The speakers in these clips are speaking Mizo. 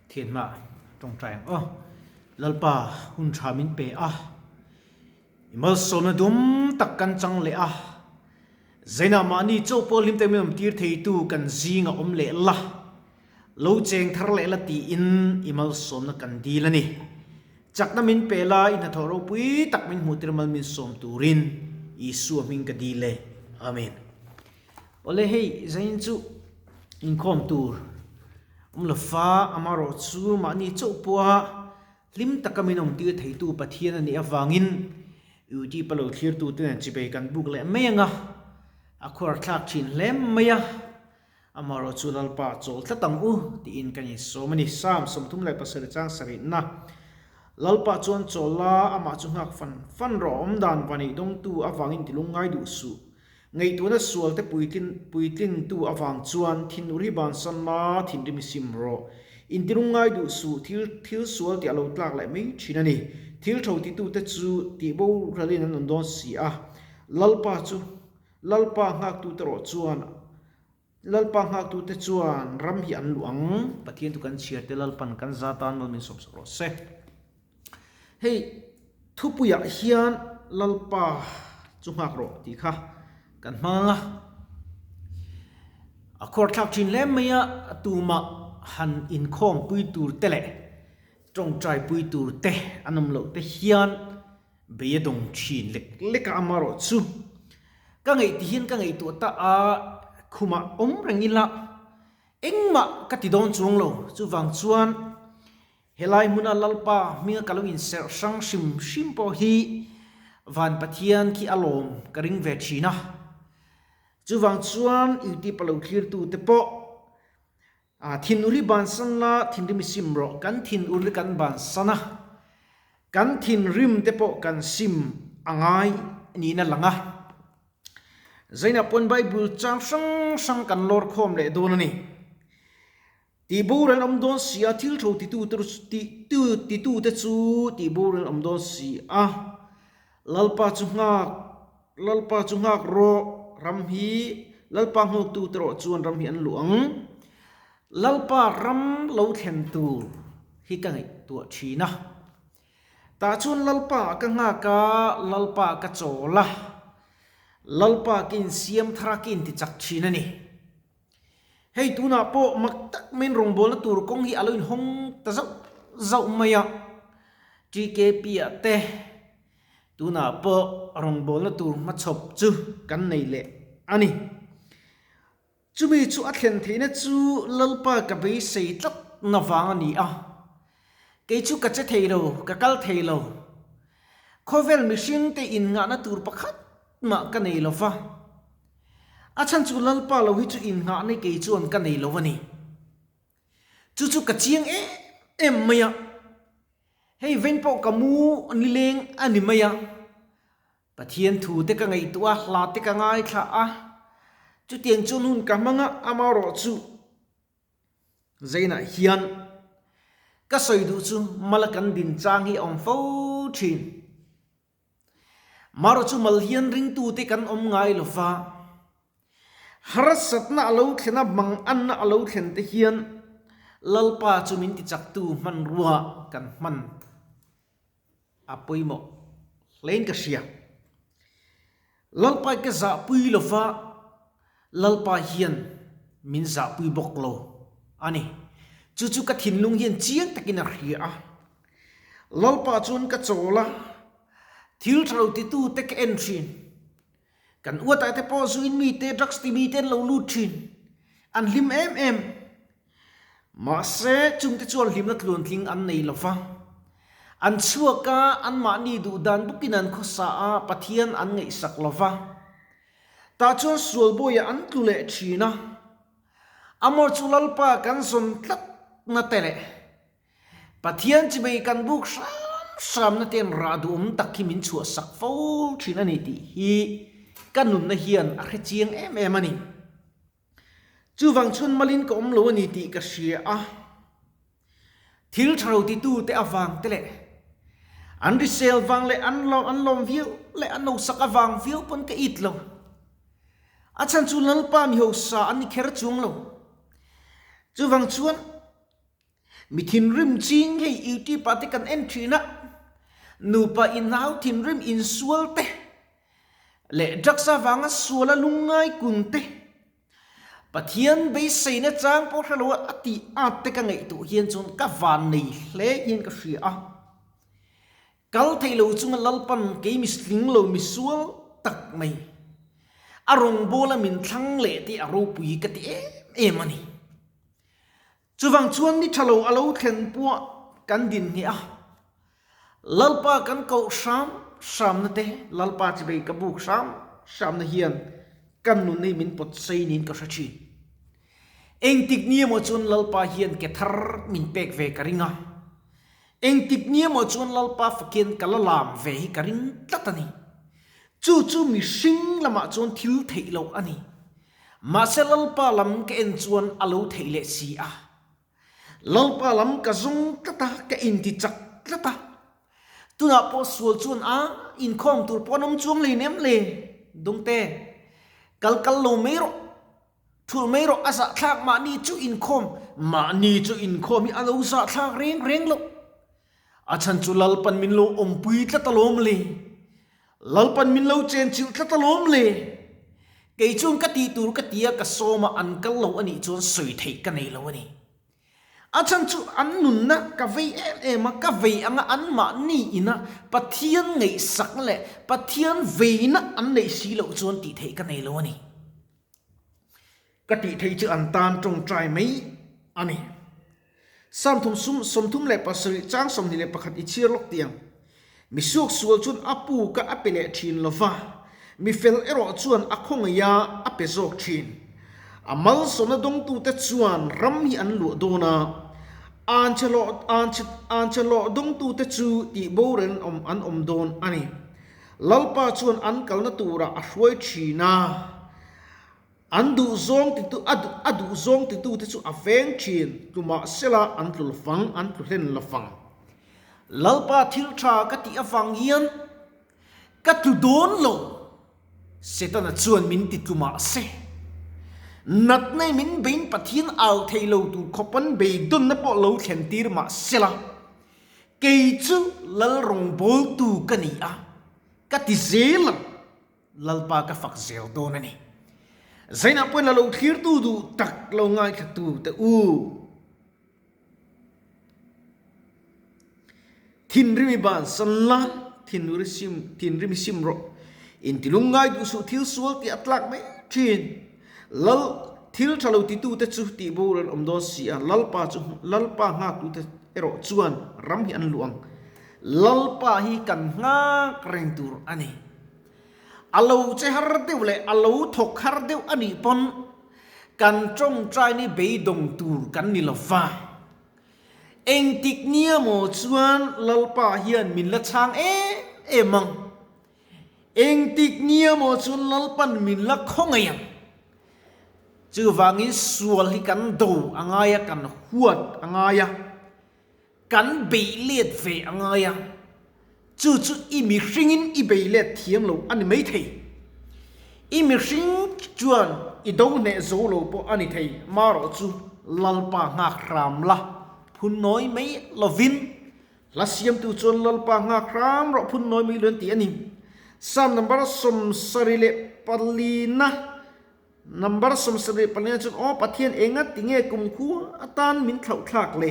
Thianhmah tawngtai ang aw. Lalpa hun tha min pe a, i malsawmna dum tak kan chang leh a, Zainah mahni chaw pawh hlim tak min awm tir theitu kan zinga awm leh la, lo cheng thar leh la tiin i malsawmna kan dil a ni. Chakna min pe la, i hnathawh ropui tak min hmuh tir mal min sawm turin Isua hming ka dil e. Amen. Awle hei zain chu inkhawm tur awm lo fa, amarawh chu mahni chauh pawha hlim taka min awm tir theitu Pathian a nih avangin YouTube a lo thlirtu te nen chibei kan buk leh mai ang a, a khuar thlak thin hle mai a, amarawh chu Lalpa chawl tlat ang u tiin kan insawm a ni. Psalm 37 chang sarihna Lalpa chuan chawl la, amah chu nghak fan fan rawh, awmdan vaneih dawngtu avangin tilungngai duh suh. Ngaihtuahna sualte puitlin puitlintu avang chuan thinur hi bansan la, thinrim i sim rawh. Intirung ngai duh suh, thil thil sual tih a lo tlak leh mai thin a ni. Thil tho titute chu tih boralin an awm dawn si a. Lalpa chu Lalpa nghaktute erawh chuan Lalpa nghaktute chuan ram hi an luh ang. Pathian chu kan chhiar te Lalpan kan za tan mal min sawmsak rawh se. Hei thupuiah hian Lalpa chu nghak rawh tih kha kan hmang a. A khuar thlak thin hle mai a, tumah han inkhawm pui tur te leh tawngtai pui tur te an awm loh te hian bei a dawng thin lek lek a, amarawh chu ka ngaih ti hian ka ngaihtuah ta a, khumah awm reng ila engmah ka ti dawn chuang lo, chuvang chuan Helai hmuna Lalpa hminga ka lo inserh hrang hrim hrim pawh hi Van Pathian khi a lawm ka ring ve thin a. Chuvang chuan YouTube a lo thlirtu te pawh thinur hi bansan la, thinrim i sim rawh. Kan thinur hi kan bansan a, kan thinrim te pawh kan sim a ngai niin a lang a. Zainah pawn Bible chang hrang hrang kan lawr khawm leh dawn a ni. Tih boral awm dawn si a, thil tho titu titute chu tih boral awm dawn si a. Lalpa chu nghak, Lalpa chu nghak rawh, ram hi Lalpa nghawktute erawh chuan ram hi an luh ang. Lalpa ram lo thlen tur hi ka ngaihtuah thin a. Tah chuan Lalpa ka nghak a, Lalpa ka chawl a, Lalpa ka insiam thar a, ka intichak thin a ni. Hei tunah pawh mak tak maiin rawngbawlna tur kawng hi a lo inhawng ta zauh zauh mai a, TKP ah te tunah pawh rawngbawlna tur hmachhawp chu kan nei leh a ni. Chumi chu a thlen theihna chu Lalpa ka beisei tlat na vang a ni a, kei chu ka che thei lo, ka kal thei lo. Khawvel mihringte inngahna tur pakhat mah ka nei lo va. A chhan chu Lalpa lo hi chu innghah nei kei chuan ka nei lo a ni. Chu chu ka chiang em em mai a. Hei veng pawh ka mu nileng a ni mai a. Pathian thu te ka ngaihtuah a, hla te ka ngaithla a. Chutiang chuan hun ka hmang a, amaherawhchu Zainah hian ka sawi duh chu mala kan din chang hi a awm fo thin. Marawh chu mal hian ringtute kan awm ngai lo va, harsatna a lo thlen a, manganna a lo thlen te hian Lalpa chu min tichaktu hmanrua kan hman a pawimawh hlein ka hria. Lalpa ka zahpui lo va, Lalpa hian min zahpui bawk lo a ni. Chu chu ka thinlung hian chiang takin a hria a. Lalpa chuan ka chawl a, thil tha lo titu te ka en thin. Kan uatah te pawh zuin mite, drugs ti mite an lo lut thin. An hlim em em. Mahse, chungte chuan hlimna tluantling an nei lo va. An chhuak a, anmahni duh dan bawkin an khawsa a, Pathian an ngaihsak lo va. Tah chuan sual bawiah an tlu leh thin a. Amor chu Lalpa kan zawn tlatna te leh Pathian chimei kan buk hram hramna ten rah duhawm tak hi min chhuahsak fo thin a ni tih hi ka nunna hian a hre chiang em em a ni. Chuvang chuan malin ka awm lo a ni tih ka hria a. Thil tha lo titute avang te leh an risel vang leh an an lawm viau leh an nosak avang viau pawn ka it lo. A chhan chu Lalpa mi hausa an ni kher chuang lo. Chuvang chuan. Mi thinrim ching hei YouTube ah te kan en thin a, nupa inhau thinrim insual te leh drugs avanga suala lungngai kun te, Pathian beiseina chang pawh hre lo a a tih at te ka ngaihtuah hian chuan ka van nei hle hian ka hria a. Kal thei lo chunga Lalpan kei misling lo misual tak mai a rawngbawla min thlang leh tih a ropui ka ti em em a ni. Chuvang chuan ni tha lo a lo thlen puah kan din hneh a, Lalpa kan koh hram hramna te, Lalpa chibei ka buk hram hramna hian kan nun hi min pawt sei niin ka hre thin. Engtik ni emaw chuan Lalpa hian ke thar min pek ve ka ring a, Engtik ni emaw chuan Lalpa fakin ka la lam ve hi ka ring tlat a ni. Chu chu mihring lamah chuan thil theih loh a ni. Mahse Lalpa lam ka en chuan a lo theih leh si a. Lalpa lam ka zawng tlat a, ka inti chak tlat a. Tunah pawh sual chuan a inkhawm tur pawh an awm chuang hleinem le, Dungte, kal kal lo mai rawh. Thulh mai rawh, a zahthlak mahni chu inkhawm, mahni chu inkhawm hi a lo zahthlak reng reng loh. A chhan chu Lalpan min lo awmpui tlat alawm le. Lalpan min lo chenchilh tlat alawm le. Kei chuan ka tih tur ka ti a, ka sawm a, an kal lo a nih chuan sawi theih ka nei lo a ni. A chhan chu an nunna ka vei em em a, ka vei anga anmahni ina Pathian ngaihsakna leh Pathian veina an neih si loh chuan tih theih ka nei lo a ni. Ka tih theih chu an tan tawngtai mai a ni. Psalm thum sum 37 chang 21 i chhiar lawk tiang. Mi suaksual chuan a pu ka a pe leh thin lo va, mi fel erawh chuan a khawngaih a, a pe zawk thin. A malsawmna dawngtute chuan ram hi an luah dawn a, anchhe hlawh anchhe anchhe hlawh dawngtute chu tih borel an awm an awm dawn a ni. Lalpa chuan an kalna turah a hruai thin a, an duhzawng titu a duh a duhzawng titute chu a veng thin, tumah sela an tlu lovang, an tlu hlen lovang. Lalpa thil tha ka tih avang hian ka tlu dawn lo, Setana chuan min ti tlu mah se. Natna i min bein Pathian au thei lo tur khawp an beidawnna pawh lo thlen tir mah sela, Kei chu Lal rawngbawltu ka ni a, ka ti zel ang, Lalpa ka fak zel dawn a ni. Zainah pawhin a lo thlirtu duh tak lo ngaithlatu te u. Thinrimi bansan la, thinuri sim, thinrimi sim rawh. Intilung ngai duh suh thil sual tih a tlak mai thin. Lal, thil tha lo titute chu tih bo an awm dawn si a, Lalpa chu, Lalpa nghaktute erawh chuan ram hi an luh ang. Lalpa hi kan nghak reng tur a ni. A lo che har deuh leh a lo thawk har deuh a nih pawn kan tawngtaini beidawng tur kan ni lo va. Engtik nia maw chuan Lalpa hian min la chhang em em ang. Engtik nia maw chuan Lalpan min la khawngaih ang. Chuvangin sual hi kan do a ngai a, kan huat a ngai a, kan beih let ve a ngai a. Chu chu i mihringin i bei let thiam lo a ni maithei. I mihring chuan i do hneh zo lo pawh a ni thei. Marawh chu Lalpa nghak hram la, phun nawi mai lovin Hla siamtu chuan Lalpa nghak hram rawh phun nawi mai luan tih a ni. Psalm number 74 na number 74 chuan Aw Pathian enga tinge kumkhua atan min thlauh thlak le?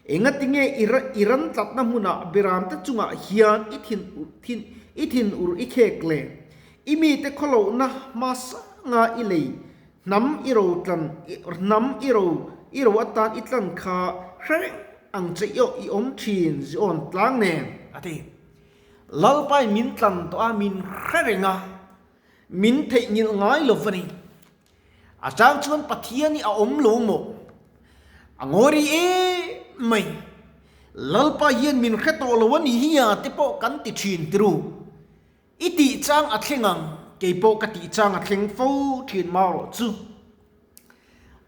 Enga tinge i ran tlatna hmunah biramte chungah hian i thin thin i thin ur i khek le? I mite khawlohna hma sanga i lei Hnam i ro tlan hnam i ro i ro atan i tlan kha hre reng ang che i aw i awm thin Zion tlang nen a ti. Lalpai min tlan tawh a min hre reng a, min theihnghilh ngai lo va ni. A chang chuan Pathian hi a awm lo maw? A ngawi rih em mai. Lalpa hian min hre tawh lo a ni hi a te pawh kan ti thin tiru. I tih chang a thleng ang, kei pawh ka tih chang a thleng fo thin marawh chu.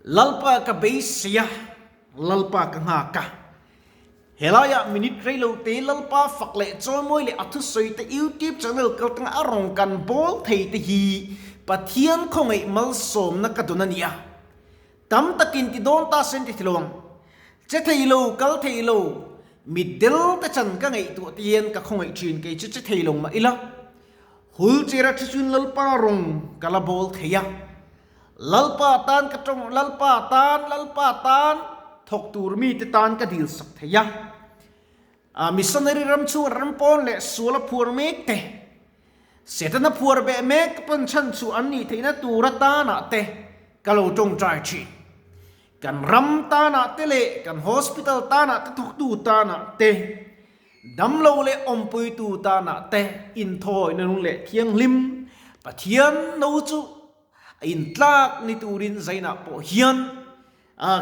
Lalpa ka beisei a, Lalpa ka nghak a. Helaiah minute rei lo te Lalpa fak leh chawimawi leh a thusawi te YouTube channel kaltanga a rawn kan bawl thei te hi Pathian khawngaih malsawmna ka dawn a ni a. Tam takin ti dawn ta se an ti thei lo ang. Che thei lo, kal thei lo, mitdel te chan ka ngaihtuah te hian ka khawngaih thin, kei chu che thei lo mah ila. Hulchera thi chuan Lalpa rawng ka la bawl thei a, Lalpa tan ka tawng, Lalpa tan, Lalpa tan thawk tur mite tan ka dil sak thei a. A missionary ram chhung ram pawn leh sual a phuar mek te, Setana phuar beh mek te pawn chhan chhuah an nih theihna tur atanah te ka lo tawngtai thin. Kan ram tanah te leh kan hospital tanah te thawktu tanah te, damlo leh awmpuitu tanah te inthawina nung leh thianghlim Pathian no chu a intlak ni turin zainah pawh hian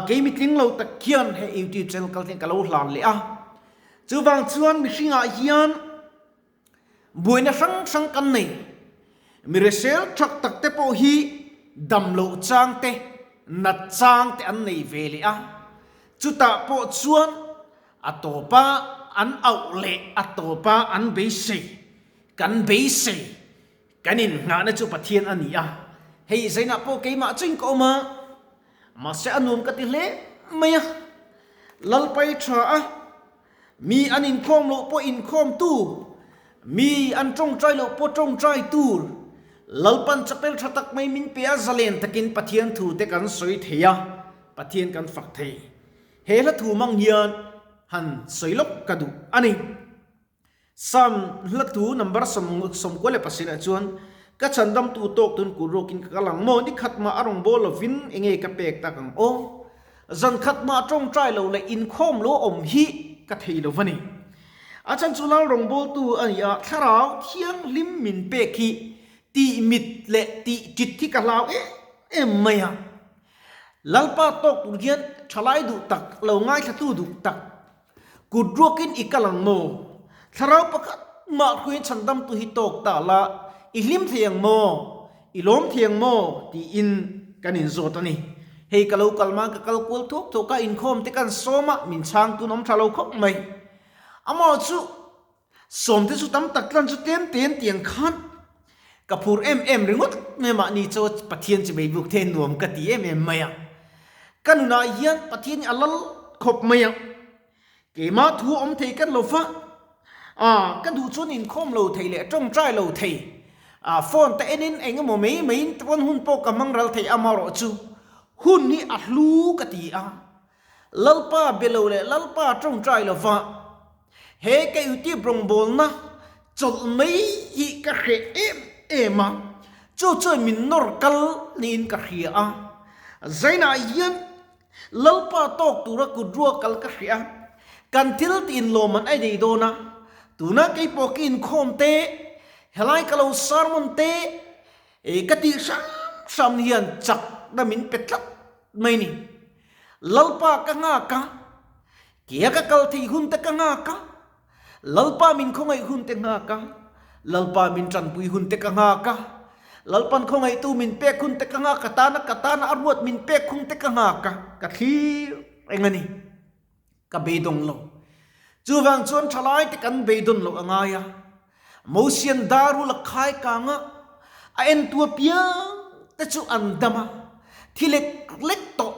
kei mitling lo tak hian he YouTube channel kal thleng ka lo hlan leh a. Chuvang chuan mihringah hian Buaina hrang hrang kan nei. Mi resel thak tak te pawh hi dam loh chang te, nat chang te an nei ve leh a. Chutah pawh chuan a tawpa an auh leh a tawpa an beisei, kan beisei, kan innghahna chu Pathian a ni a. Hei zainah pawh keimah chuin ka awm a, mahse a nuam ka ti hle mai a. Lalpai tha a. Mi an inkhawm loh pawh inkhawm tur, mi an tawngtai loh pawh tawngtai tur, Lalpan chapel tha tak mai min pe a, zalen takin Pathian thu te kan sawi thei a, Pathian kan fak thei. He hla thu mang hian han sawi lawk ka duh a ni. Psalm hla thu number 97 ah chuan, Ka chhandamtu tawk tun kut ruakin ka kal ang maw? Ni khat mah a rawn bawl lovin enge ka pek tak ang aw? Zan khat mah tawngtai lo leh inkhawm lo awm hi ka thei lo va ni. A chhan chu Lal rawngbawltu a ni a, thlarau thianghlim min pek hi tih mit leh tih tit hi ka hlau em em mai a. Lalpa tawk tur hian thalai duh tak, lo ngaithlatu duh tak, kut ruakin i kal ang maw? Thlarau pakhat mah hruaiin chhandamtu hi tawk ta la, i hlim thei ang maw? I lawm thei ang maw? tiin kan inzawt a ni. Hei ka lo kal hma ka kal kual thuak thuak a, inkhawm te kan sawm a, min chhang tun awm tha lo khawp mai. Amaw chu sawm te chu tam tak tlan chu tlem te an ti ang khan ka phur em em ringawt mai a, mahni chaw Pathian chi mai buk te nuam ka ti em em mai a. Ka nunah hian Pathian hi a lal khawp mai a. Keimah thu awm thei kan lo va, ah ka duh chuan inkhawm lo thei leh tawngtai lo thei, ah phone te enin eng emaw mai maiin pawn hun pawh ka hmang ral thei amarawh chu hun hi a hlu ka ti a, Lalpa be lo leh Lalpa tawngtai lo va, he ka YouTube rawngbawlna chawlh mai hi ka hreh em em a, chu chuan min nawr kal niin ka hria a, Zainah hian Lalpa tawk tura kut ruak kal ka hria a, kan thil tih inlawm an ei nei dawn a, tuna keipawh ka inkhawm te, helai ka lo sermon te, eh ka tih hram hram hian chakna min pe tlat mai ni. Lalpa ka nghak a, kea ka kal theih hun te ka nghak a, Lalpa min khawngaih hun te nghak a, Lalpa min tanpui hun te ka nghak a, Lalpan khawngaihtu min pek hun te ka nghak a, tana ka tana a ruat min pek hun te ka nghak a, ka thlir reng a ni. Ka beidawng lo. Chuvang chuan thalai te kan beidawn loh a ngai a. Mosian darul a khai kang a, a entu apiang te chu an dam a, thi lek lek tawh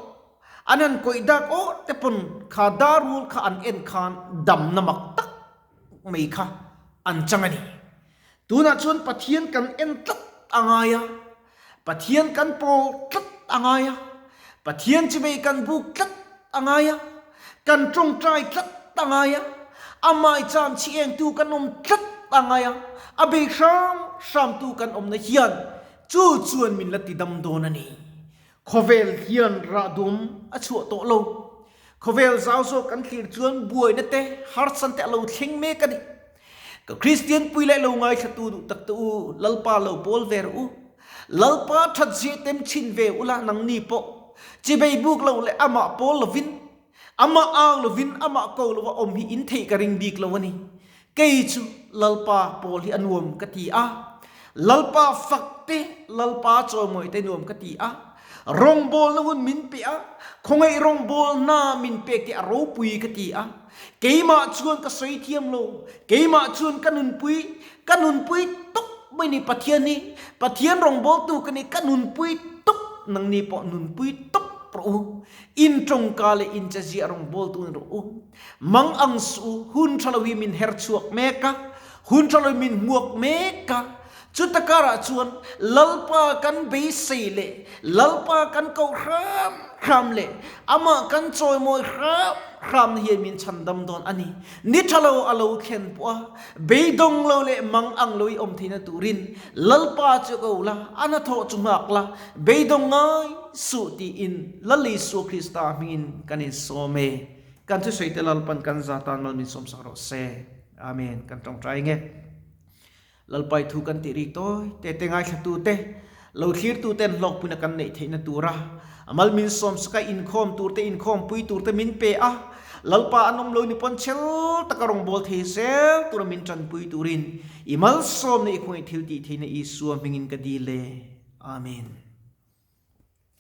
An han kawih dak aw te pawn kha dar rul kha an en khan damna mak tak mai kha an chang a ni. Tunah chuan Pathian kan en tlat a ngai a, Pathian kan pawl tlat a ngai a, Pathian chivei kan buk tlat a ngai a, kan tawngtai tlat a ngai a, amah i cham chhi engtu kan awm tlat a ngai a, a bei hram hramtu kan awmna hian chu chuan min la tidam dawn a ni. Khawvel hian rah dum a chhuah tawh lo. Khawvel zau zawk kan thlir chuan buaina te, harsatna te a lo thleng mek a ni. Ka Kristian pui leh lo ngaithlatu duh tak te u, Lalpa lo pawl ve rawh u. Lalpa that zia tem chhin ve ula nangni pawh chibei buk lo leh amah pawl lovin, amah au lovin, amah ko lova awm hi in theih ka ring bik lo a ni. Kei chu Lalpa pawl hi a nuam ka ti a, Lalpa fak te, Lalpa chawimawi te nuam ka ti a, rawngbawlna hun min pe a, khawngaih rawngbawlna min pek te a ropui ka ti a, keimah chuan ka sawi thiam lo, keimah chuan ka nunpui, ka nunpui tawp mai ni Pathian hi, Pathian rawngbawltu ka ni, ka nunpui tawp, nangni pawh nunpui tawp. tawp rawh u. In tawngka leh in che ziah rawngbawltu ni rawh u. Mang ang suh u, hun tha lo hi min her chhuak mek a, hun tha lo hi min hmuak mek a. Chuta karah chuan Lalpa kan beisei leh Lalpa kan koh hram hram leh Amah kan chawimawi hram hramna hian min chhandam dawn a ni. Ni tha lo a lo thlen pawh a, beidawng lo leh mang ang lo i awm theihna turin Lalpa chu ko la, a hnathawh chu nghak la, beidawng ngai suh tiin Lal Isua Krista hmingin kan insawm e. Kan thusawi te Lalpan kan za tan mal min sawmsak rawh se. Amen. Kan tawngtai nge. Lalpai thu kan tih rik tawi te te ngaithlatu te, lo thlirtu ten hlawkpuina kan neih theihna tura a mal min sawmsaka inkhawm tur te inkhawmpui tur te min pe a, Lalpa an awm lo ni pawn chel taka rawngbâwl thei zel tura min ṭanpui turin i malsawmna i khawngaih thil tih theihna Isua hmingin ka dil e. Amen.